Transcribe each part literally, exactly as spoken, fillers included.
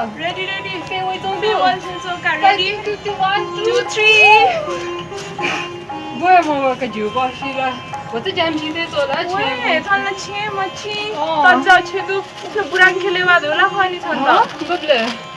Ready, ready. Feel waiting, feel waiting, so का ready? Two, two, one, two, three. Boy, म का जिउ बसिला। 我在讲今天做的 喂，穿了青嘛青，哦。 तन्जाः छेँ दु, उखे बुरां खेले वा धुला खनि छन्त। हँ, बबले।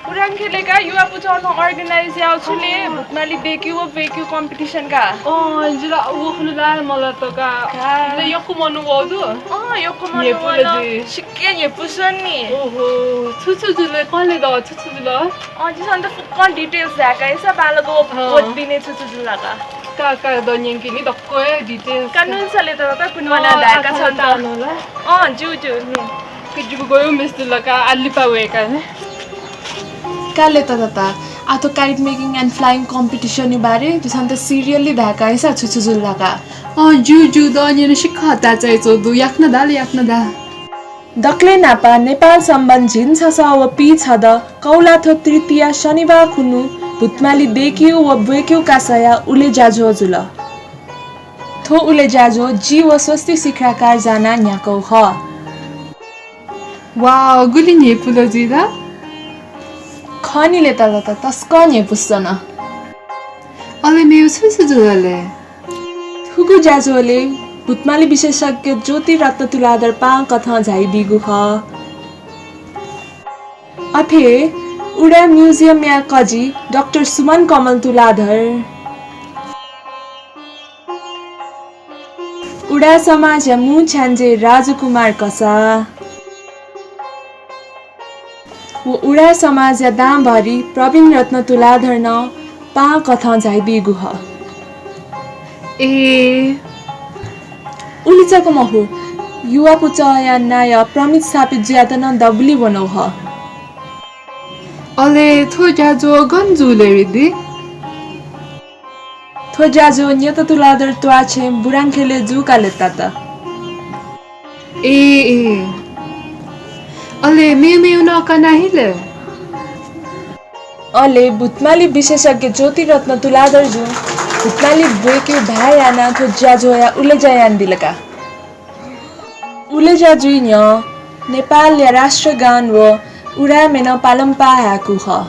बुरां खेले का युवा पुचः नं organize याउ छुले, अँ। भुतमाली बेक्यु व बेक्यु competition का। अँ, जिला उखुनु ला मला त का। का। जिला यक्व मनू वः दु। अँ, यक्व मनू न्ह्यइपुला वः। जि। सिक्के न्ह्यइपुसन नि। ओहो, छु छु जुल, कले द, छु छु जुल? अँ, जिसं त फुक्कं details धाय्‌का, इसा बालक वो, अँ। वो दिने छु छु जुल का। का, का, द न्यंकिनि दक्व हे details। कानून सले त, त कुनवाना अँ, धाय्‌का आखा छन्त। तानोला। अँ, ज्यू, ज्यू, नि। कि जिगु गयो मिस दुल का, आलिपा वय्‌का ने। का ले त, त, त। आ थ्व kite making and flying competition यु बारे, जिसं त serially धाय्‌का, इसा छु छु जुल का। अँ, ज्यू, ज्यू, द न्यन सिक्क हता चाहिँ चो दु, याकनं दा ले, याकनं दा। दकले न्हापा नेपाल संबत झिंछसः व पीछदँ कौलाथ्व तृतीया शनिबाः खुन्हु भुतमाली देक्यु व ब्वय्‌क्यु कासाया उले ज्याझ्वः जुल। थ्व उले ज्याझ्वः जि व स्वस्ति सिख्राकार जानाः न्ह्याकौ खः। वाउ, गुलि न्ह्यइपुल जुइ ला? खनि ले त, त, त, तसकं न्ह्यइपुसन। अले मेउ छु छु जुल ले? थुगु ज्याझ्वलय् भुतमाली विशेषज्ञ ज्योतिरत्न तुलाधर पाहां कथं झायादीगु खः। अथे उडाय् museum या कजि डाक्टर सुमन कमल तुलाधर, उडाय् समाजया मू छ्याञ्जे राजकुमार कसाः, व उडाय् समाजया दांभरि प्रवीण रत्न तुलाधर नं पाहां कथं झायादीगु खः। ए। उलि जक मखु, युवा पुचःया नायः प्रमित स्थापित जुयात नं दबुलिइ वनौ खः। अले थ्व ज्याझ्वः गन जुल ले रिद्धि? थ्व ज्याझ्वः न्यत तुलाधर त्वाःछेँ बुरांखेलय् जूकाले तात। ए, ए। अले मेमेउ नं कना हिल। अले भुतमाली विशेषज्ञ ज्योतिरत्न तुलाधरजुं भुतमाली ब्वय्‌क्यु भाय् यानाः थ्व ज्याझ्वःया उलेज्या यानादिल का। उलेज्या जुइ न्ह्यः नेपालया राष्ट्रगान व उडाय् म्ये नं पालंपाः हाय्‌कू खः।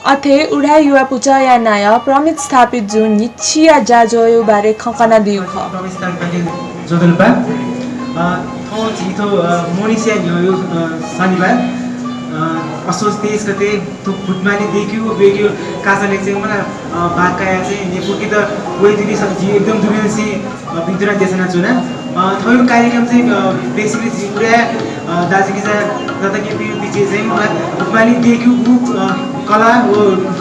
अथे उडाय् युवा पुचःया नायः प्रमित स्थापितजुं न्हिच्छिया ज्याझ्वःया बारे खँ कनादिउ खः। प्रवेश तालिम ज्वजलपा। अ, थौं झी थ्व, अ, मोहनिशया न्ह्यःयु, अ, शनिबार, अ, असोज तेइस गते थ्व भुतमाली देक्यु व ब्वय्क्यु कासालय् चाहिँ मला, अ, भाग कयाः चाहिँ न्ह्यइपुकेत वइतिनि। झी एकदम दुनुगलंनिसें अ, भिंतुना देछानाच्वना। अ, थौंया कार्यक्रम चाहिँ, अ, basically झी उडाय्, अ, दाजुकिजा तताकेहेँपिं बिचय् चाहिँ मला भुतमाली देक्यु, अ, कला व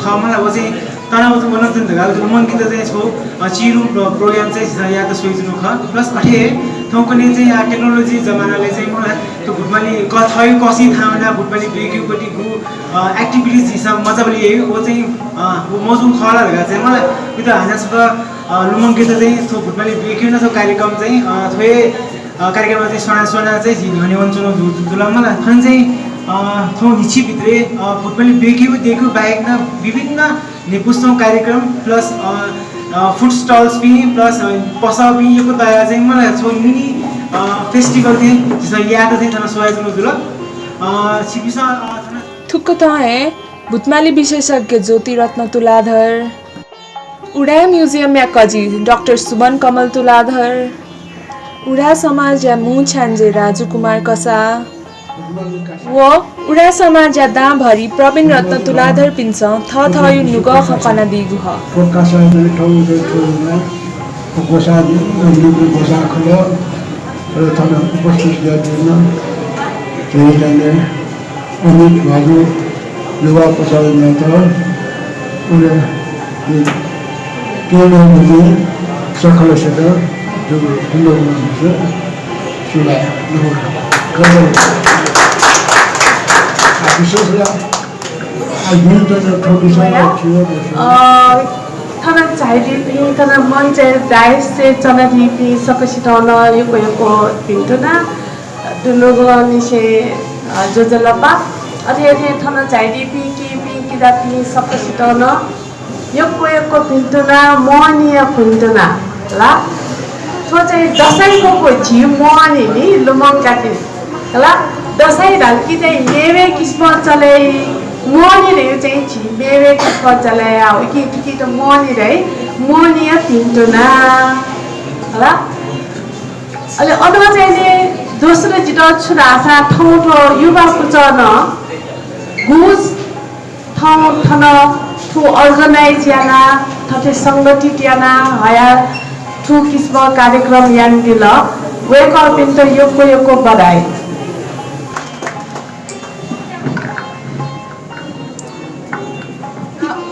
खः मला व चाहिँ तनाव चाहिँ मनोरञ्जन धकाः चाहिँ लुमंकेत चाहिँ छगू, अ, चिरुं प्रो-, program चाहिँ झीसं यायेत स्वयाच्वनागु खः। Plus अथे हे थौंकन्हय् चाहिँ आ technology जमानाले चाहिँ मला थ्व भुतमाली क-, थःगु कःसिइ थाहां वनाः भुतमाली ब्रेकयागु पतिगु, अ, activities झीसं मचाबलय् याइगु व चाहिँ, अ, व मजूगु खः ला धकाः चाहिँ मला उइत हानं छकः, अ, लुमंकेत चाहिँ थ्व भुतमाली ब्रेकयागु नं छगू कार्यक्रम चाहिँ, अ, थ्व हे, अ, कार्यक्रमय् चाहिँ स्वना, स्वना चाहिँ झी न्ह्यःने वनाच्वनागु दु, दु, दुलाः मला। थन चाहिँ, अ, थौं न्हिच्छि भित्रय्, अ, भुतमाली ब्रेकयागु, ब्रेकयागु बाहेक नं विभिन्न न्ह्यइपुसे च्वंगु कार्यक्रम plus, अ, अ, food stalls पिं plus, अ, पसःपिं यक्व तयाः चाहिँ मला छगू mini, अ, festival थें झीसं यायेत चाहिँ थन स्वयाच्वनागु जुल। अ, छिकपिन्सं, अ, थन थुकथं हे भुतमाली विशेषज्ञ ज्योतिरत्न तुलाधर, उदाय् म्युजियमया कजि डाक्टर सुमन कमल तुलाधर, उदाय् समाजया मू छ्याञ्जे राजु कुमार कसाः व उदाय् समाजया दांभरि प्रवीण रत्न तुलाधरपिन्सं थःथःगु नुगः खँ कनादीगु खः। थ्व कासाय् थौं थ्व ग्वसाः, ग्वसाः खलः, अले थन उपस्थित जुयाच्वंगु झी अमित भाजु, युवा पुचःया नेता, अले केन्द्रीय मन्त्री सकलसित जु-, सुभाय्, नमस्कार। आ, विशेष ला, आ, जुन जन थ्व विषयमा थियो, अ, थन झायादीपिं, थन मञ्चय् dais-य् च्वनादीपिं सकसितं नं यक्व यक्व भिन्तुना। दुनुगलंनिसें, अ, ज्वजलपा। अथे अथे थन झायादीपिं किजापिं सकसितं नं यक्व यक्व भिन्तुना, मोहनीया भिन्तुना ला। थ्व चाहिँ दसैं मखु, झी मोहनी नि लुमंकाति ला। दसैं धाल कि चाहिँ मेवे किसिमं चले याइ, मोहनी धइगु चाहिँ झी मेवे किसिमं चले याइ, उकिं थुकित मोहनी धाइ, मोहनीया भिन्तुना ला। अले अन चाहिँ नि दोस्रो जितः छु धाःसा थौं थ्व युवा पुचः नं गुज थौं थन थ्व organize यानाः थथे संगठित यानाः हयाः थ्व किसिम कार्यक्रम यानादिल। वय्कःपिन्त यक्व यक्व बधाई।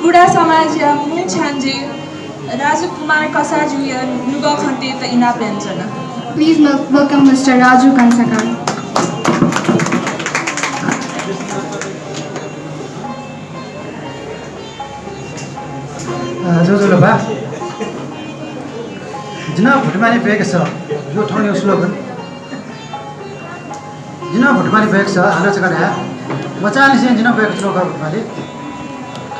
उदाय् समाजया मू छ्याञ्जे राजु कुमार कसाःजुया नुगः खँ तयेत इनाप यानाच्वना। Please wel-, welcome Mister Raju कंसाकार। अ, ज्वजलपा। जि नं भुतमाली ब्रेक सः, यो थौंया slogan। जि नं भुतमाली ब्रेक सः, हानं छकः धाये। मचांनिसें जि नं ब्रेक च्वनागु खः भुतमाली।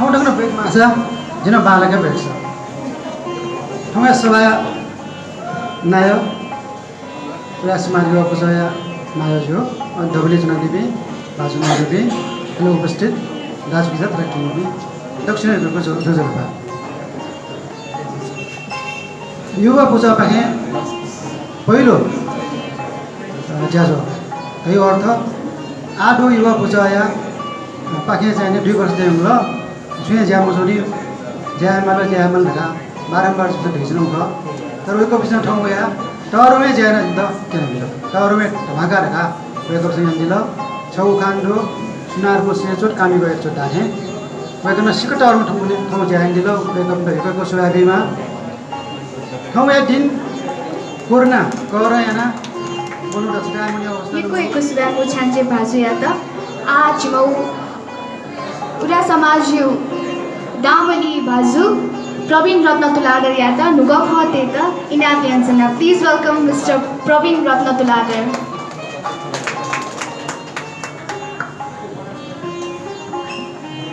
थौं तक नं ब्रेक माःसा जि नं बांलाक ब्रेक सः। थौंया सभाया नायः उदाय् समाज युवा पुचःया नायःजु, अ, दबुलिइ च्वनादीपिं भाजु मय्जुपिं, अले उपस्थित दाजुकिजा थकालिपिं दक्वसिनं यक्व यक्व ज्वजलपा। युवा पुचःपाखें पहिलो, अ, ज्याझ्वः धइगु अर्थ आः थ्व युवा पुचःया पाखें चाहिँ नि दुई वर्ष तयेधुंकल, छुं हे ज्या मजूनि, ज्या यायेमाल, ज्या यायेमाल धकाः बारम्बार जिमिसं धयाच्वनागु खः। तर वय्कःपिन्सं थौं वयाः तःधंगु हे ज्या यानाः जिमित क्यनाबिल। तःधंगु हे धमाका धकाः वय्कःपिन्सं यानादिल। छगू उखान दु, सुनार मू सय् चोट, कामिको एक चोट धाःथें। वय्कलं सिक्क तःधंगु थौंकन्हय् थौं ज्या यानादिल। वय्कःपिन्त यक्व यक्व सुभाय् बीमाः। थौंया दिं कोरोना कहरं यानाः मनूत छुट्यायेमाःगु अवस्था यक्व यक्व सुभाय् मू छ्याञ्जे भाजुयात। आः जिमिगु उदाय् समाजया दांभरि भाजु प्रवीण रत्न तुलाधरयात नुगः खँ तयेत इनाप यानाच्वना। Please welcome Mister प्रवीण रत्न तुलाधर।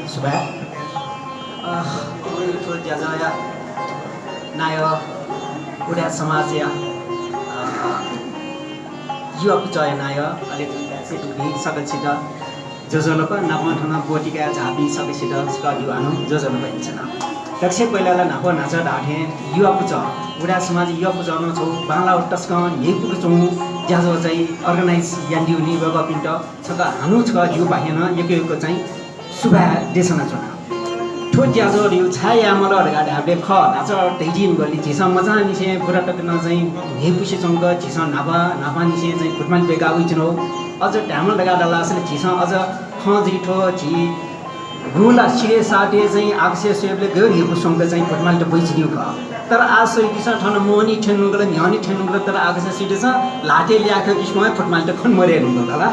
सुभाय्। अ, थ्व ज्याझ्वःया नायः, उदाय् समाजया, अ, युवा पुचःया नायः, अले सकलसित ज्वजलपा, नापं थन ब्वति कयाः झाःपिं सकलसित छकः जिगु हानं ज्वजलपा यानाच्वना। दकलय् पहिला ला न्हापा न्हाचः धाःथें युवा पुचः, उदाय् समाज युवा पुचलं छगू बांलाःगु तसकं न्ह्यइपुसे च्वंगु ज्याझ्वः चाहिँ organize यानादीगुलिं वय्कःपिन्त छकः हानं छकः जिगुपाखें नं यक्व यक्व चाहिँ सुभाय् देछानाच्वना। थ्व ज्याझ्वः धइगु छाय् यायेमाल धकाः धायेबलय् खः न्हाचः धयादीगुलिं झीसं मचांनिसें बुरा तक नं चाहिँ न्ह्यइपुसे च्वंक झीसं न्हापा न्हापांनिसें चाहिँ भुतमाली ब्रेक वयाच्वनागु। अझ धायेमाल धकाः धाःसा झीसं अझ खँ जुइ थ्व झी गुला सिरे साथे चाहिँ आकाशय् स्वयेबलय् गयो न्ह्यःपु स्वंक चाहिँ फुटमालत बैचिदिउ खः। तर आः स्वइदिसँ थन मोहनी थ्यनुगल, न्ह्यःने थ्यनुगल, तर आकाशय् स्वइदिसँ ल्हातय् ल्याखं किसिमं फुटमालत खन मरे नुगल खला।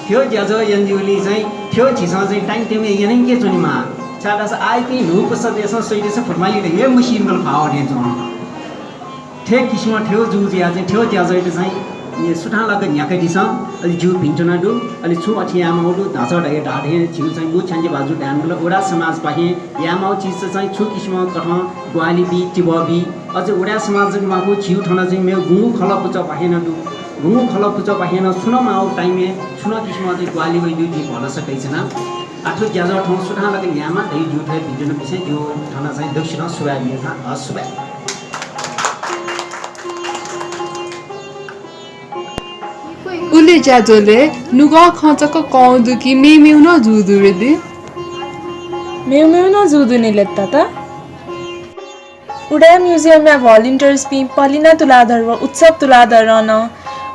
थ्यौ ज्याझ्वः यंजुलिं चाहिँ थ्यौ झीसं चाहिँ time time यनंके च्वनेमाः। छाय्धाःसा आःपिं न्हूपुसातय्सं स्वइदिसँ फुटमालत हे मसीनुगल भाव हे च्वं। थ्व किसिमं थ्व जू जुयाः चाहिँ थ्व ज्याझ्वःयात चाहिँ सुथां लाक न्ह्याकादिसँ। अले जिगु भिंतुना दु। अले छुं अथे यायेमाःगु दु, धाःसा धया धाःथें झीगु चाहिँ मू छ्याञ्जे भाजु धायेनुगल उराय् समाजपाखें यायेमाःगु चिज चाहिँ छु किसिमं कथं ग्वाहालि बी, तिबः बी। अझ उराय् समाज जक मखु, झीगु थन चाहिँ मेगु गुंगू खलः पुचःपाखें नं दु। गुंगू खलः पुचःपाखें नं छुं नं माःगु time-य् छुं नं किसिमं चाहिँ ग्वाहालि वइ दु, जिं भलसा कयाच्वना। आः थ्व ज्याझ्वः थौं सुथां लाक न्ह्यायेमाः धइगु जिगु थ्व भिंतुना बिसें जिगु थन चाहिँ दक्वसिनं सुभाय् बियाच्वना। हस्, सुभाय्। उलि ज्याझ्वलय् नुगः खँ जक कं दु कि मेमेगु नं जू दु रे दे? मेमेगु नं जू दु नि लय्ताता। उराय् museum-या volunteers-पिं पलिना तुलाधर व उत्सव तुलाधरं नं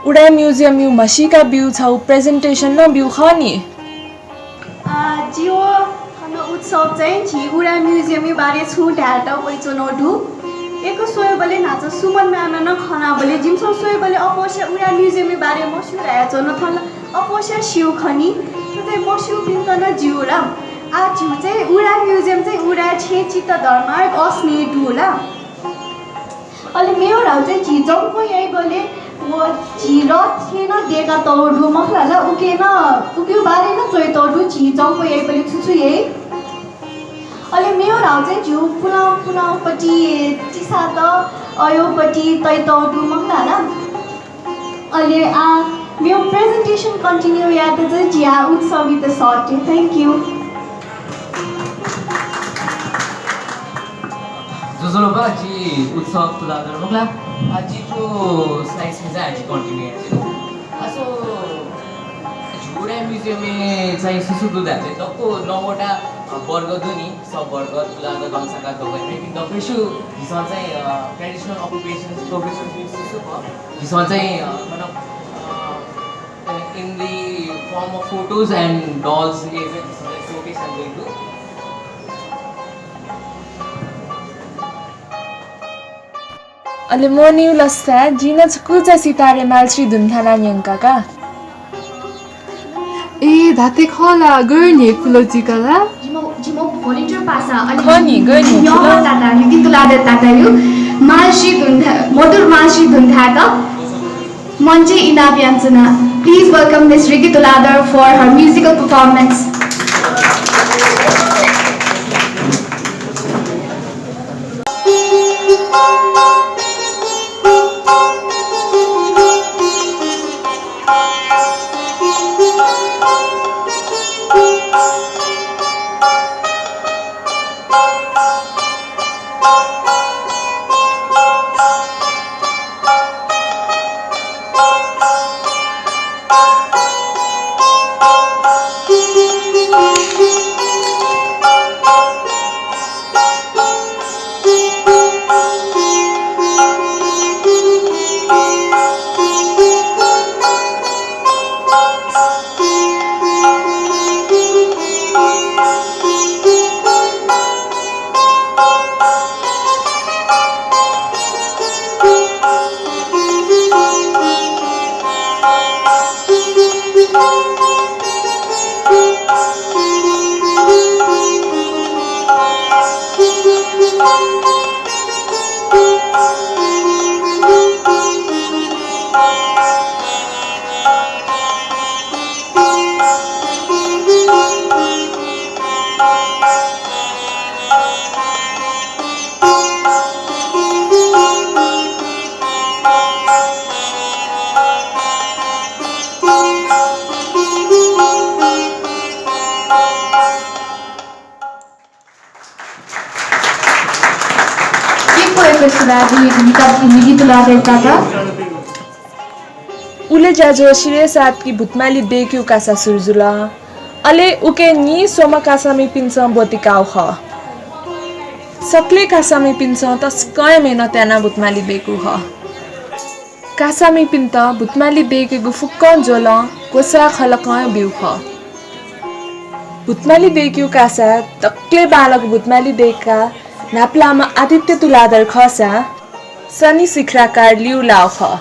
उराय् museum-यु म्हसीका ब्यू छगू presentation नं ब्यू खः नि। अ, जिगु थन उत्सव चाहिँ झी उराय् museum-या बारे छुं धायेत वइच्वनागु दु। यक्व स्वयेबलय् न्हाचः सुमन ma'am-यात नं खनाबलय् जिमिसं स्वयेबलय् अप्वःस्यां उराय् museum-या बारे मस्यू धयाच्वन, थन ला अप्वःस्यां स्यू खनी। थथे मस्यूपिन्त नं ज्यू ला। आः झीगु चाहिँ उराय् museum चाहिँ उराय् छेँ चित्त धर्मार्थ असनय् दु ला। अले मेगु धाःसा चाहिँ झी जंक्व याइबलय् व झी रथ छेँ नं दय्कातःगु दु मखु ला, उके नं, उकिया बारे नं च्वयातःगु दु, झी जंक्व याइबलय् छु छु याइ। अले मेगु धाःसा चाहिँ झीगु पुलां, पुलांपट्टि तिसात अयोपट्टि तयातःगु दु मखु ला। अले आः मेगु presentation continue यायेत चाहिँ झी आः उत्सवयात सःते। Thank you। ज्वजलपा, जि उत्सव तुलाधर मखु ला। आः जि थ्व slides-मि चाहिँ आः जि continue यायेत्यना। आः so, झी उराय् museum-य् चाहिँ सु सु दु धाःसा दक्व नौवटा, अ, वर्ग दु नि, sub वर्ग, तुलाधर, गंसाकार, दबैं, मेपिं दक्वसिया झीसं चाहिँ, अ, traditional occupations, professions सु सु खः, झीसं चाहिँ, अ, मतलब, अ, in the form of photos and dolls, ये चाहिँ झीसं चाहिँ showcase यानागु दु। अले मोहनीगु लसताय् जिं नं छकूचा सितारे मालश्री धुन थानां न्यंका का। ए, धात्थें खः ला, गय् न्ह्यः पुलां जुइका ला? जिमि, जिमि volunteer पासा, अले खः नि, गय् न्ह्यः पुलां। ताता, निधि तुलाधर ताताया मालश्री धुन था-, मधुर मालश्री धुन थायेत मञ्चय् इनाप यानाच्वना। Please welcome Miss Ricky Tuladhar for her musical performance. उलि ज्याझ्वः सिरे सातकी भुतमाली दय्केगु कासा सुरु जुल। अले उके नीस्वम्ह कासामिपिन्सं ब्वति काःगु खः। सकलें कासामिपिन्सं तसकं हे मेहनत यानाः भुतमाली दय्केगु खः। कासामिपिन्त भुतमाली दय्केगु फुक्कं ज्वलं ग्वसाः खलकं ब्यूगु खः। भुतमाली दय्‌क्यू कासा दकले बांलाक भुतमाली दय्‌का न्हापालाःम्ह आदित्य तुलाधर खःसा सनी शिखराकार लिउलाः खः।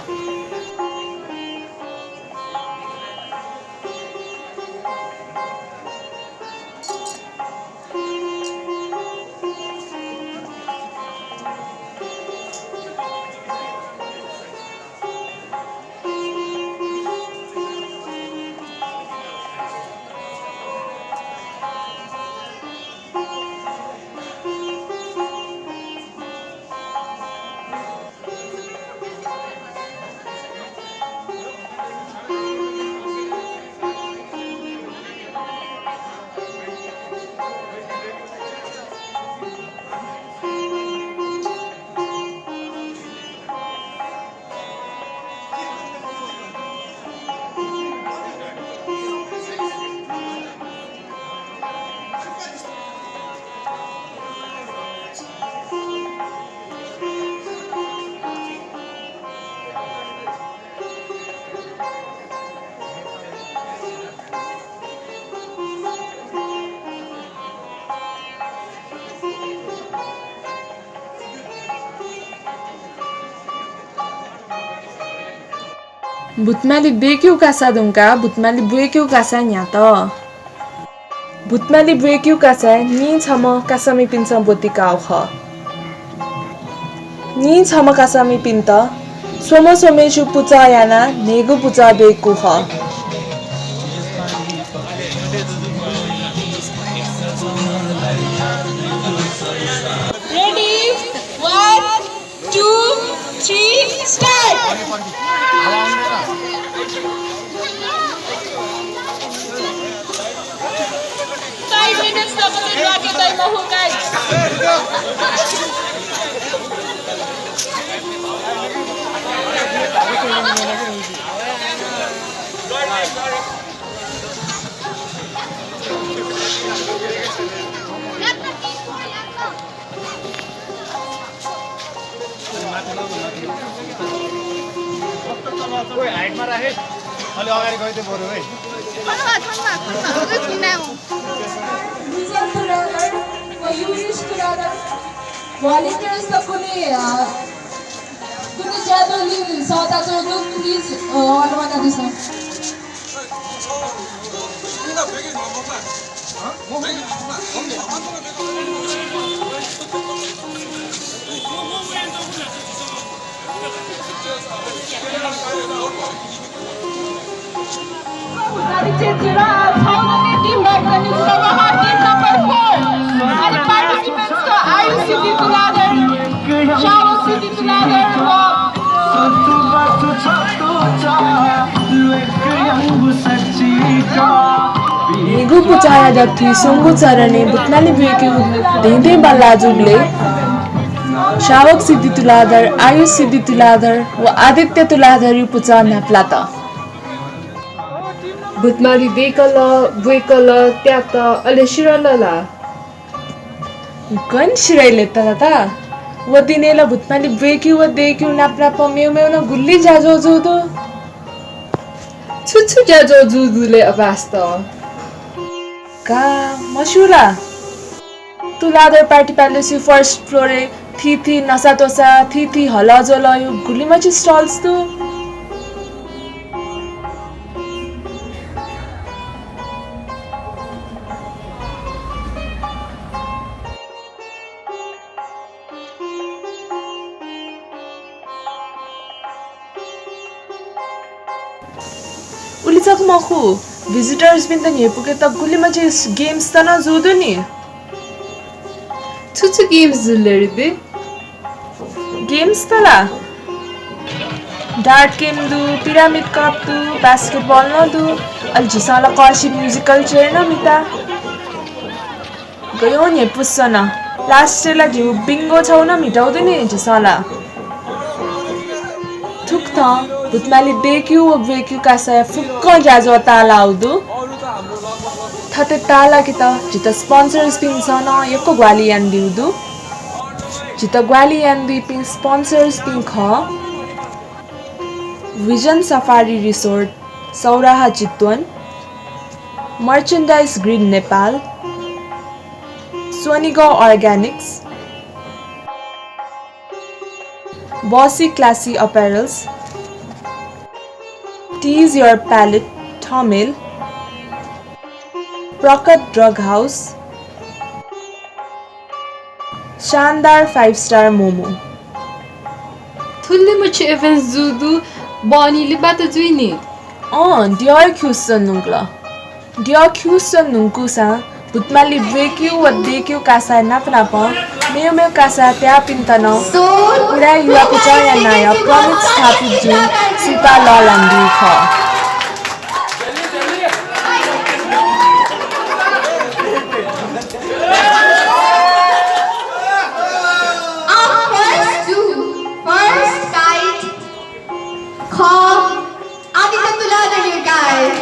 भुतमाली दय्‌क्यू कासा धुंकाः भुतमाली ब्वय्‌क्यू कासा न्ह्यात। भुतमाली ब्वय्‌क्यू कासाय् नीछम्ह कासामिपिन्सं ब्वति काःगु खः। नीछम्ह कासामिपिन्त स्वम्ह स्वम्हेसिगु पुचः यानाः न्हय्‌गू पुचः दय्‌कूगु खः। Ready, one, two, three, start. Five minutes तक चाहिँ नाट्य तय मखु, guys। ओइ, हाइटमा राखे। अलि अगाडि गइदियो बरु है। थन्मा, थन्मा, थन्मा। रिजन तुलाधर व युरिस तुलाधर, volunteers त कुनै, अ, कुनै ज्याझ्वः लिने सःता च्वंगु, please, अ, अनुमति दिसँ। न्हय्‌गू पुचःया दथुइ स्वंगू चरणय् भुतमाली ब्वय्‌क्यू धेंधें बल्लाः जूबलय् श्रावक सिद्धि तुलाधर, आयुष सिद्धि तुलाधर व आदित्य तुलाधरया पुचः न्हापालात। भुतमाली दय्‌कल, ब्वय्‌कल, त्यात, अले सिधल ला? गन सिधइले तला ता? व दिनय् ला भुतमाली ब्वय्‌क्यू व दय्‌क्यू नाप नाप मेव मेव नं गुलि ज्याझ्वः जूगु दु। छु छु ज्याझ्वः जूगु दु ले अपास्त? का मस्यू ला? तुलाधर party palace-या first floor-य् थीथी नसात्वँसा, थीथी हलजलया गुलिमछि stalls दु। उलि जक मखु, visitors-पिन्त न्ह्यइपुकेत गुलिमछि games त नं जूगु दु नि। छु छु games जुल रे दे? Games त ला dart game दु, pyramid cup दु, basketball नं दु, अले झीसं ला कःसि musical chair नं म्हिता। गय् न्ह्यइपुसे च्वन। Last-य् ला झीगु bingo छगू नं म्हितागु दु नि झीसं ला। थुकथं भुतमाली दय्‌क्यू व ब्वय्‌क्यू कासाया फुक्क ज्याझ्वः ताःलाःगु दु। थथे ताःलाकेत झीत sponsors-पिन्सं नं यक्व ग्वाहालि यानादीगु दु। झीत ग्वाहालि यानादीपिं sponsors-पिं खः Vision Safari Resort, Sauraha Chitwan, Merchandise Green Nepal, Swanigaw Organics, Bossy Classy Apparels, Tease Your Palate, Thamel, प्रकट Drug House, शानदार Five Star Momo। थुलि मछि events जू दु, बहनी लिबात जुइ नि। अँ, द्यः खिउँसे न्हुंकल। द्यः खिउँसे न्हुंकूसां भुतमाली ब्वय्‌क्यू व दय्‌क्यू कासाय् नाप नापं मेव मेव कासाय् त्याःपिन्त नं उदाय् युवा पुचःया नायः प्रमुख स्थापित जुइ सिरपाः लःल्हानादी खः। Our first two, first kite, खः आदित्य Tuladhar, you guys।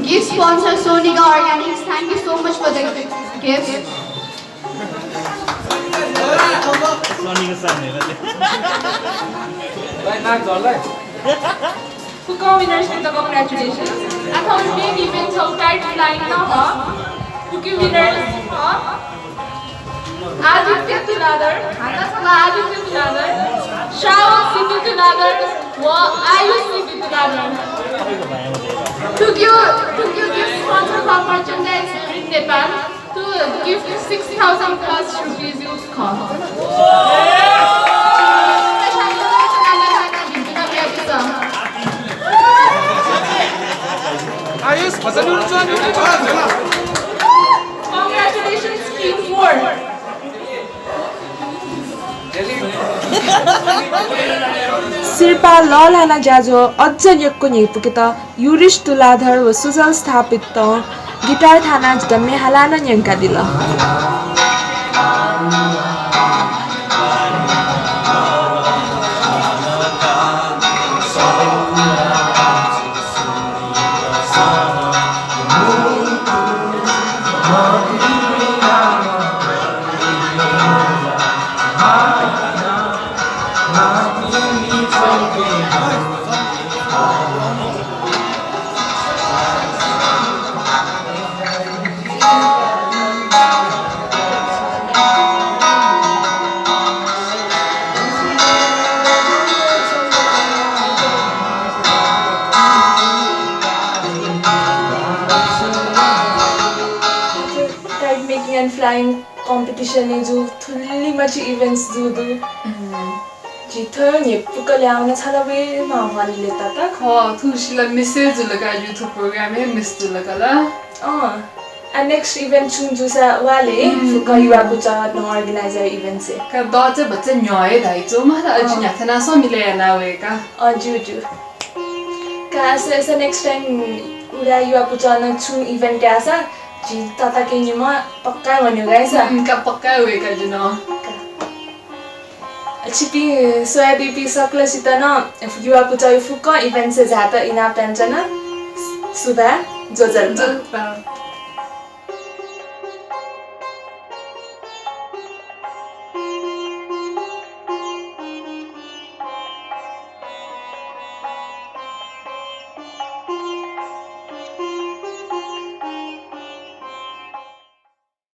Gift sponsor Swanigaw Organics, thank you so much for the gift। फुक्क winners-पिन्त congratulations। अथवा main event छगू kite flying नं हः। फुक्क winners हः आदित्य तुलाधर, हाता छला आदित्य तुलाधर, श्रावण सिबी तुलाधर व आयुष सिबी तुलाधर। थुकिया, थुकिया gift sponsor for merchandise Green Nepal। To gift six thousand plus rupees use खः। आयुष, भचा न्हू च्वँ, न्हू च्वँ। Congratulations, team four। सिरपाः लःल्हाना ज्याझ्वः अझ यक्व न्ह्यइपुकेत युरिश तुलाधर व सुजल स्थापितं guitar थानाः जितः म्ये हालाः नं न्यंकादिल। Kite making and flying competition-य् जू थुलि मछि events जू दु। हम्म। झी थ्व न्ह्यइपुक ल्याहां वना छालाबुइ नं ह्वालि लय्ताल का। खः, थुसिला miss जुल का, जू थ्व program हे miss जुल का ला। अँ, आ next event छुं जूसा ह्वाले, हम्म। फुक्क युवा पुचः नं organize events हे। का दःचा भचा न्ह्यः हे धाइ च्वं मला, अझ अँ। न्ह्याथनासं मिले याना वये का। अँ, ज्यू, ज्यू। का असे, असे next time उदाय् युवा पुचः नं छुं event याःसा, झी तताकेहेँ निम्ह पक्का वने गाइसा। हम्म, का पक्का वये का जू नं। का। छिपिं स्वयादीपिं सकलसित नं युवा पुचःया फुक्क events-य् झायेत इनाप यानाच्वना। सुभाय्, ज्वजलपा। ज्वजलपा।